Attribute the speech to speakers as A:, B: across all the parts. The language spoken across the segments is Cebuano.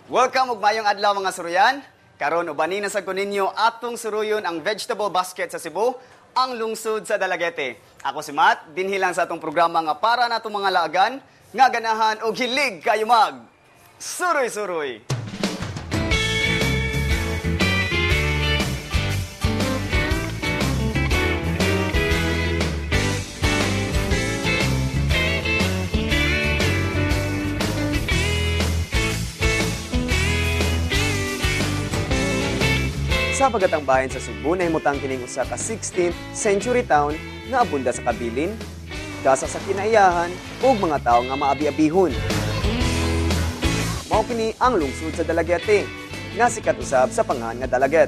A: Welcome ug maayong adlaw, mga suruyan. Karon ubani na sad ko ninyo atong suruyon ang vegetable basket sa Cebu, ang lungsod sa Dalaguete. Ako si Matt, dinhi lang sa atong programa nga para natong mga laagan nga ganahan og hilig kayo mag suroy-suroy. Sa pagatang bahin sa Sugbo, nahimutang kining usa ka 16th century town nga abunda sa kabilin, gasa sa kinaiyahan ug mga tawo nga maabi-abihon. Mao kini ang lungsod sa Dalaguete, nga sikat usab sa pangan nga Dalaget.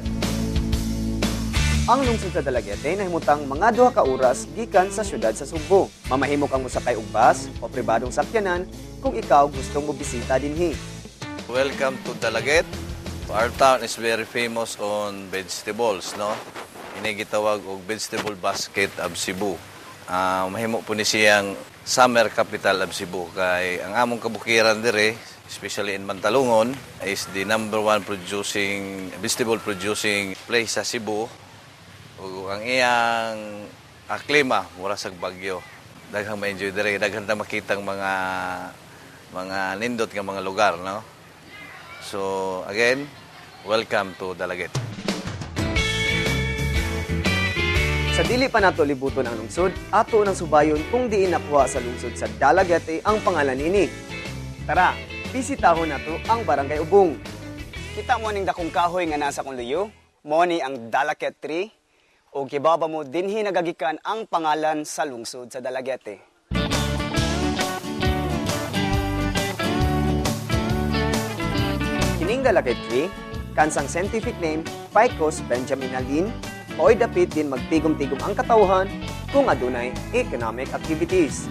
A: Ang lungsod sa Dalaguete nahimutang mga 2 ka oras gikan sa syudad sa Sugbo. Mamahimo kang mosakay og bus o pribadong sakyanan kung ikaw gustong mobisita dinhi.
B: Welcome to Dalaguete. Our town is very famous on vegetables, no? Ini gitawag og vegetable basket of Cebu. Mahimo po ni siyang summer capital of Cebu kay ang among kabukiran dire, especially in Mantalungon, is the number one producing vegetable producing place sa Cebu. Ug ang iyang klima mura sa Bagyo. Daghang ma-enjoy dire, daghan ta makitang mga nindot nga mga lugar, no? So again, welcome to Dalaguete.
A: Sa dili pa nato libuton ang lungsod, ato nang subayon kung diin nakuha sa lungsod sa Dalaguete ang pangalan niini. Tara, bisitahon nato ang Barangay Ubong. Kita mo ning dakong kahoy nga nasa kong luyo, mo ni ang Dalaguete Tree, o gibaba mo dinhi nagagikan ang pangalan sa lungsod sa Dalaguete. Kining Dalaguete Tree, kansang scientific name Ficus benjamina Linn, mao'y dapit din magtigom-tigom ang katawhan kung adunay economic activities.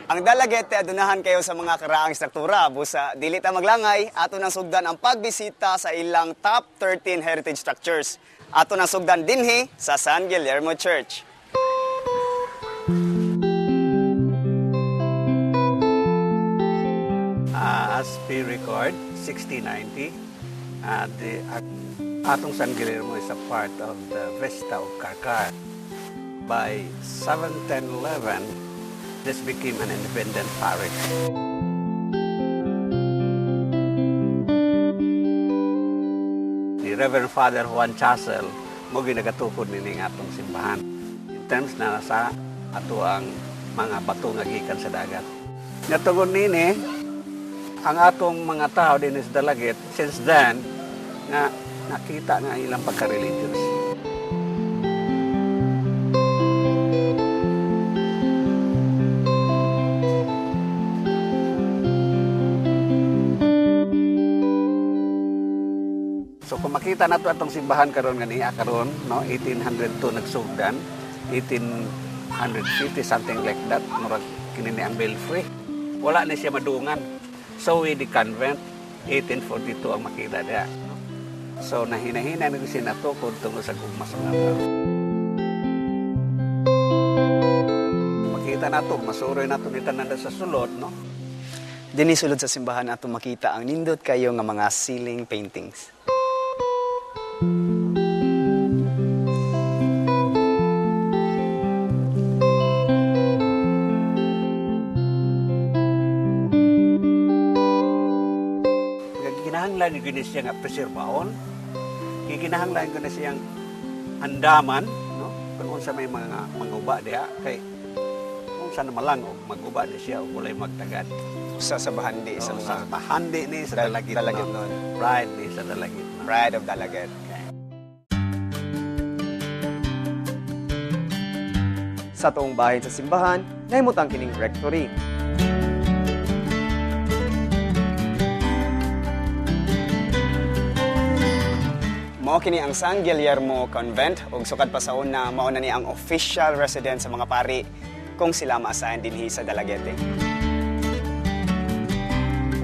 A: Ang Dalaguete adunahan kayo sa mga karaang struktura. Busa dili ta maglangay, ato nang sugdan ang pagbisita sa ilang top 13 heritage structures. Ato nang sugdan dinhi sa San Guillermo Church.
C: As per record, 1690, the atong San Guillermo is a part of the Vista of Carcar. By 1711, this became an independent parish. The Reverend Father Juan Chasel mo ginagatukod nini nga atong simbahan. In terms na sa ato ang mga bato nga gikan sa dagat. Natungod nini, ang atong mga tao din sa Dalaguete, since then, nga nakita nga ang ilang pagka-religious. So kung makita nato atong simbahan karon nga niya karon, no, 1802 nagsugdan, 1850 something like that, murag kini ni ang belfry. Wala ni siya madungan. So with the convent, 1842 ang makita diha. So nahina-hina na siya natukod tungod sa gugma sa mga tao. Makita nato, masuroy nato ni tanan sa sulod, no?
A: Dinhi sulod sa simbahan ato makita ang nindot kayo nga mga ceiling paintings.
C: Kinahanglan gyud ni siya nga preserbahon. Kinahanglan gyud ni siyang andaman, no? Kung unsa may mga manguba diha kay kung sa malang og maguba ni siya og walay magtagad.
A: Usa sa bahandi sa
C: So,
A: mga
C: sa bahandi ni sa Dalaguete.
A: Dalaguete
C: no?
A: nun.
C: Pride ni sa Dalaguete, no?
A: Pride of Dalaguete. Sa tuong bahin sa simbahan, nahimutang kining rectory. Mao kini ang San Guillermo Convent ug sukad pa sa una mao na ni ang official residence sa mga pari kung sila ma-assign dinhi sa Dalaguete.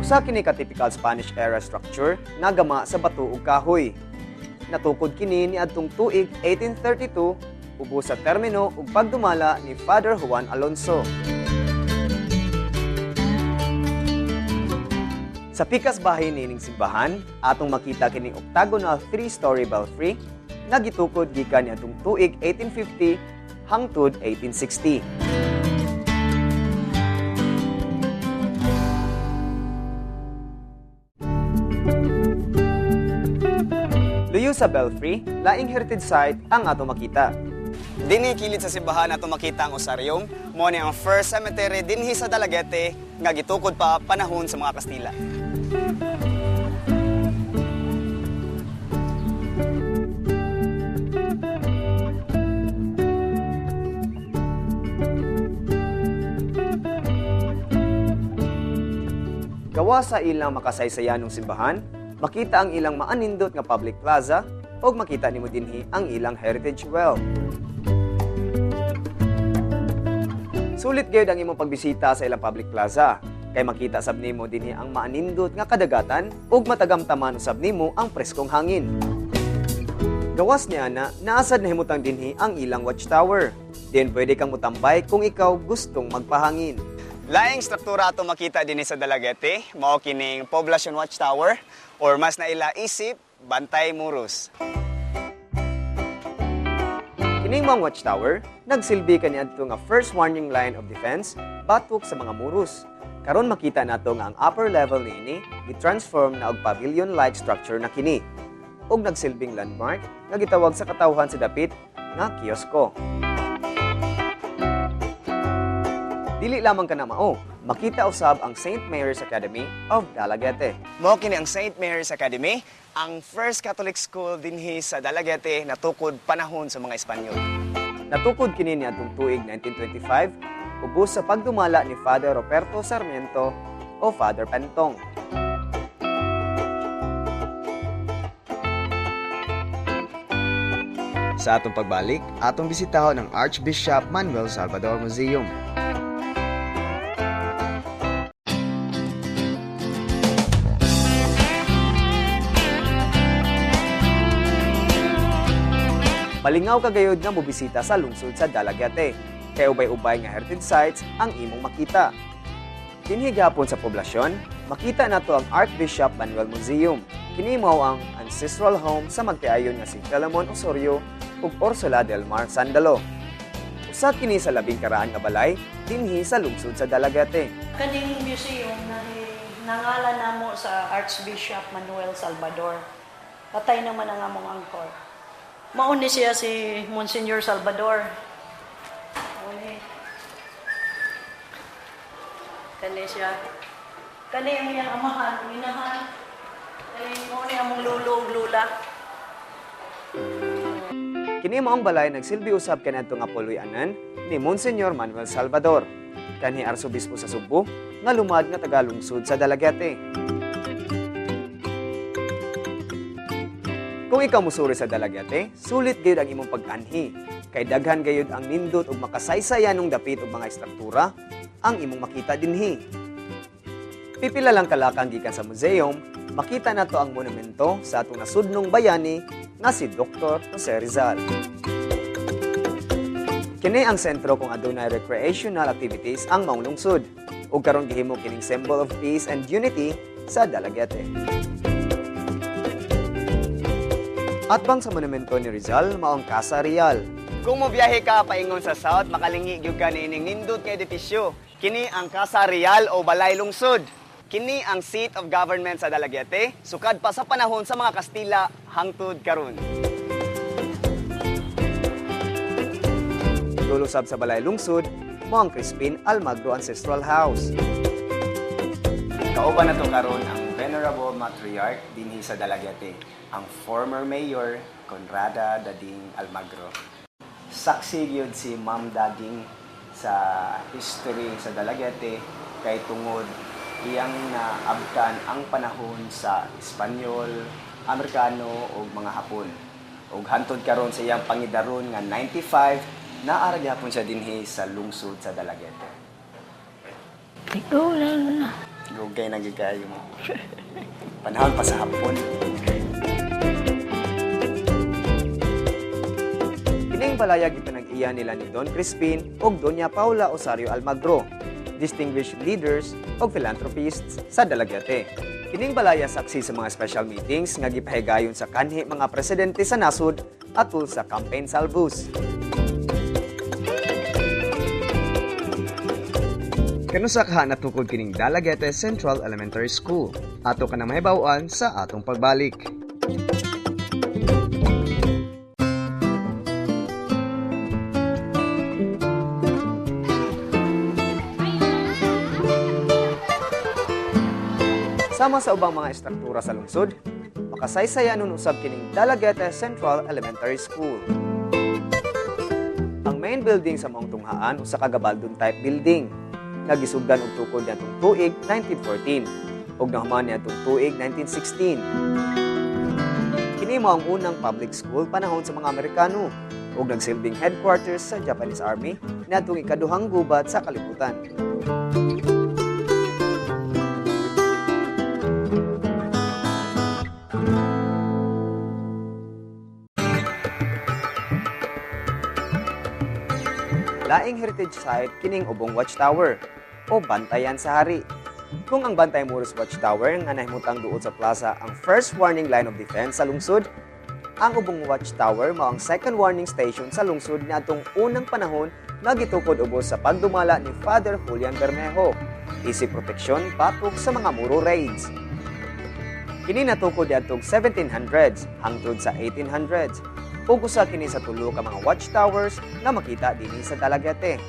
A: Usa kini ka typical Spanish era structure nga gama sa bato ug kahoy. Natukod kini niadtong tuig 1832 ubos sa termino ug pagdumala ni Father Juan Alonso. Sa pikas bahin niining simbahan, atong makita kining octagonal three-story belfry nga gitukod gikan niadtong tuig 1850 hangtod 1860. Luyo sa belfry, laing heritage site ang atong makita. Dinhi kilid sa simbahan ato makita ang osarium, mao ni ang first cemetery dinhi sa Dalaguete nga gitukod pa panahon sa mga Kastila. Gawa sa ilang makasaysayanong simbahan, makita ang ilang maanindot nga public plaza ug makita nimo dinhi ang ilang heritage well. Sulit gayud ang imong pagbisita sa ilang public plaza kay makita sab nimo dinhi ang maanindot nga kadagatan ug matagamtaman usab nimo ang preskong hangin. Gawas niya na naasad nahimutang dinhi ang ilang watchtower. Din pwede kang mutambay kung ikaw gustong magpahangin. Laing struktura ato makita dinhi sa Dalaguete, mao kining Poblacion Watchtower or mas naila isip Bantay Muros. Kining mga watchtower nagsilbi kaniadto nga first warning line of defense batok sa mga Muros. Karon makita nato nga ang upper level niini gi-transform na og pavilion-like structure na kini ug nagsilbing landmark nga gitawag sa katawhan sa dapit nga kiosko. Dili lamang kana mao, makita usab ang St. Mary's Academy of Dalaguete. Mao kini ang St. Mary's Academy, ang first Catholic school dinhi sa Dalaguete natukod panahon sa mga Espanyol. Natukod kini niadtong tuig 1925 ubos sa pagdumala ni Father Roberto Sarmiento o Father Pentong. Sa atong pagbalik, atong bisitahon ang Archbishop Manuel Salvador Museum. Malingaw ka gayud nga mobisita sa lungsod sa Dalaguete. Kay ubay-ubay nga heritage sites ang imong makita. Dinhi gihapon sa poblasyon, makita nato ang Archbishop Manuel Museum. Kini mao ang ancestral home sa magtiayon nga si Filemon Osorio ug Ursula del Mar Sandalo. Usa kini sa labing karaan nga balay dinhi sa lungsod sa Dalaguete.
D: Kaning museum na nangalan namo sa Archbishop Manuel Salvador. Patay naman ang among angkor. Mao ni siya si Monsignor Salvador. Mao ni. Kani siya. Kani ang iyang amahan, inahan. Kani mao ni among lolo ug lula.
A: Kini maong balay nagsilbi usab kaniadto nga puloy-anan ni Monsignor Manuel Salvador, kanhi arsobispo sa Sugbo nga lumad nga taga-lungsod sa Dalaguete. Kung ikaw musuri sa Dalaguete, sulit gayud ang imong pag-anhi. Kay daghan gayud ang nindot ug makasaysayanong dapit og mga istruktura ang imong makita dinhi. Pipila lang kalakang gikan sa museum, makita nato ang monumento sa atong nasudnong bayani nga si Dr. Jose Rizal. Kini ang sentro kung adunay recreational activities ang maong lungsod ug karon gihimo kining symbol of peace and unity sa Dalaguete. Atbang sa monumento ni Rizal mao ang Casa Real. Kung mobiyahe ka paingon sa South, makalingi gyud ka niining nindot nga edipisyo. Kini ang Casa Real o Balay Lungsod. Kini ang seat of government sa Dalaguete, sukad pa sa panahon sa mga Kastila hangtod karon. Dulo sab sa Balay Lungsod, mao ang Crispin Almagro Ancestral House. Kauban nato karon ang Venerable Matriarch dinhi sa Dalaguete, ang former Mayor Conrada Dading Almagro. Saksi gyud si Ma'am Dading sa history sa Dalaguete kay tungod iyang naabtan ang panahon sa Espanyol, Amerikano ug mga Hapon. Ug hantod karon sa iyang pangidaron nga 95, naa ra gihapon siya dinhi sa lungsod sa Dalaguete.
E: Tigulang na.
A: Dugay na gyud kaayo mo. Panahon pa sa hapon. Kining balaya gipanag-iya nila ni Don Crispin ug Doña Paula Osorio Almagro, distinguished leaders ug philanthropists sa Dalaguete. Kining balaya saksi sa mga special meetings nga gipahigayon sa kanhi mga presidente sa nasod atul sa campaign salvos. Kanusa kaha natukod kining Dalaguete Central Elementary School? Ato ka na mahibaw-an sa atong pagbalik. Sama sa ubang mga estruktura sa lungsod, makasaysayan nun usab kining Dalaguete Central Elementary School. Ang main building sa maong tunghaan usa ka Gabaldon type building nga gisugdan og tukod niadtong tuig 1914 ug nahuman niadtong tuig 1916. Kini mao ang unang public school panahon sa mga Amerikano ug nagsilbing headquarters sa Japanese Army niadtong ikaduhang gubat sa kalibutan. Laing heritage site kining Ubong Watchtower o Bantayan sa Hari. Kung ang Bantay Muros Watchtower nga nahimutang duol sa plaza ang first warning line of defense sa lungsod, ang Ubong Watchtower mao ang second warning station sa lungsod niadtong unang panahon nga gitukod ubos sa pagdumala ni Father Julian Bermejo isip proteksyon batok sa mga Moro raids. Kini natukod niadtong 1700s hangtod sa 1800s ug usa kini sa tulo ka mga watchtowers nga makita dinhi sa Dalaguete.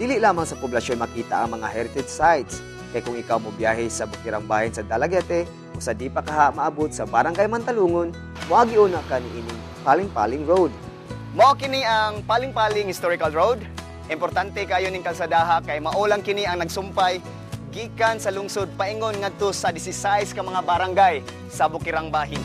A: Dili lamang sa poblasyon makita ang mga heritage sites. Kay kung ikaw mo biyahe sa Bukirang Bahin sa Dalaguete o sa di pa kaha maabot sa Barangay Mantalungon, moagi una ka niining Paling-Paling Road.
F: Mao kini ang Paling-Paling Historical Road. Importante kayo ning kalsadaha kay mao lang kini ang nagsumpay gikan sa lungsod paingon ngadto sa 16 ka mga barangay sa Bukirang Bahin.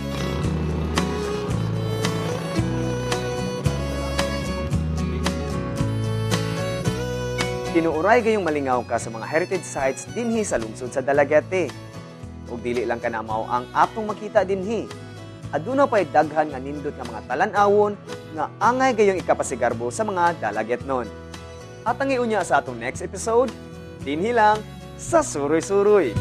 A: Tinuuray gayong malingaw ka sa mga heritage sites dinhi sa lungsod sa Dalaguete. Ug dili lang kana mao ang atong makita dinhi. Aduna pay daghan nga nindot nga mga talan-awon nga angay gayong ikapasigarbo sa mga Dalaguetnon. At ang iunya sa atong next episode, dinhi lang sa Suroy-Suroy.